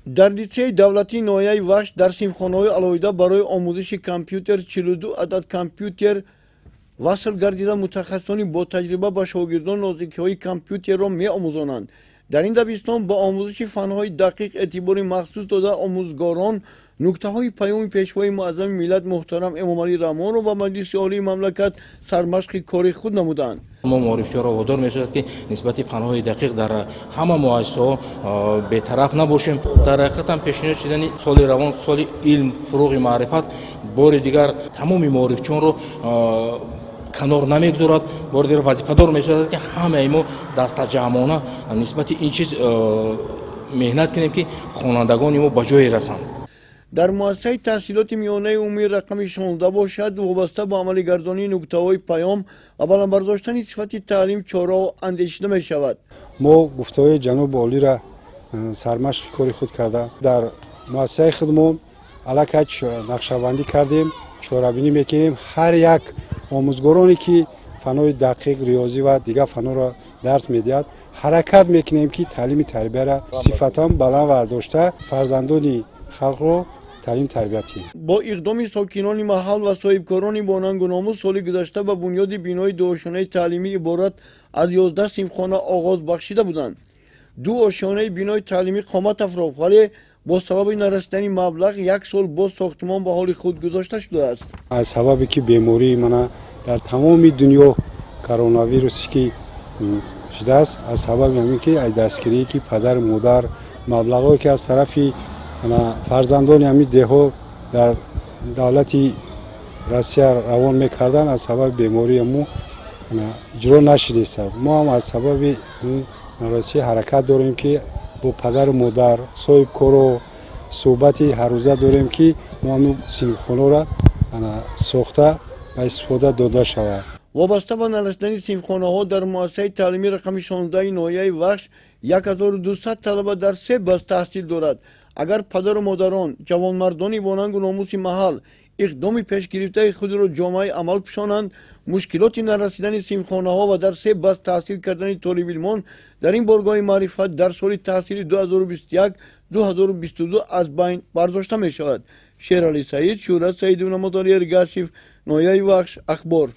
Дар литсейи давлатии ноҳияи Вахш дар синфхонаҳои алоҳида барои омӯзиши компютер 42 адад компютер васл гардида, мутахассисони ботаҷриба ба шогирдон нозикиҳои компютерро меомӯзонанд. Дар ин дабистон ба омӯзиши фанҳои дақиқ эътибори махсус дода, омӯзгорон нуктаҳои паёми Пешвои муаззами миллат муҳтарам Эмомалӣ Раҳмонро ба Маҷлиси Олии мамлакат сармашқи кори худ намуданд. Мо маорифчиёро водор мешавад, ки нисбати фанҳои дақиқ дар ҳама муассисаҳо бетараф набошем. Дар ҳақиқатам, пешниҳод шудани соли равон, соли илм, фурӯғи маърифат, бори дигар тамоми маорифчиёнро канор намегузорад, бори дигар вазифадор мешавад, ки ҳамаи мо дастаҷамъона нисбати ин чиз меҳнат кунем, ки хонандагони мо ба ҷое расанд. Дар муассисаи таҳсилоти миёнаи умумии рақами 16 бошад, вобаста ба амалигардонии нуктаҳои паём ва баланд бардоштани сифати таълим чораҳо андешида мешавад. Мо гуфтаҳои ҷаноби олиро сармашқи кори худ карда, дар муассисаи худмон аллакай нақшабандӣ кардем, чорабинӣ мекунем. Ҳар як омӯзгороне, ки фанҳои дақиқ, риёзӣ ва дигар фанҳоро дарс медиҳад, ҳаракат мекунем, ки таълими тарбияро сифатан баланд бардошта, фарзандони халқро таълим тарбия диҳем. Бо иқдоми сокинони маҳал ва соҳибкорони бонангу номус соли гузашта ба бунёди бинои дуошёнаи таълимӣ иборат аз 11 синфхона оғоз бахшида буданд. Ду ошёнаи бинои таълимӣ қомат афрохт, вале бо сабаби нарасидани маблағ як сол боз сохтмон ба ҳоли худ гузошта шудааст. Аз сабабе ки бемории мана дар тамоми дунё коронавирусе ки шудааст, аз сабаби ҳамин ки аз дастгирие ки падару модар, маблағҳое ки аз тарафи фарзандони ҳамин деҳҳо дар давлати Россия равон мекарданд, аз сабаби бемории мо иҷро нашудааст. Мо ҳам аз сабаби норасӣ ҳаракат дорем, ки бо падару модар, соҳибкоро суҳбати ҳаррӯза дорем, ки мо ҳамин синфхонаро сохта ба истифода дода шавад. Вобаста ба нарасидани синфхонаҳо, дар муассисаи таълимии рақами 16 ноҳияи Вахш 1200 талаба дар се баст таҳсил дорад. Агар падару модарон, ҷавонмардони бонангу номуси маҳал иқдоми пешгирифтаи худро ҷомаи амал пӯшонанд, мушкилоти нарасидани синфхонаҳо ва дар се баст таҳсил кардани толибилмон дар ин боргоҳи маърифат дар соли таҳсили 2021-2022 аз байн бардошта мешавад. Шералӣ Саид, Шӯҳрат Саидов, Намозали Эргашев, ноҳияи Вахш, Ахбор.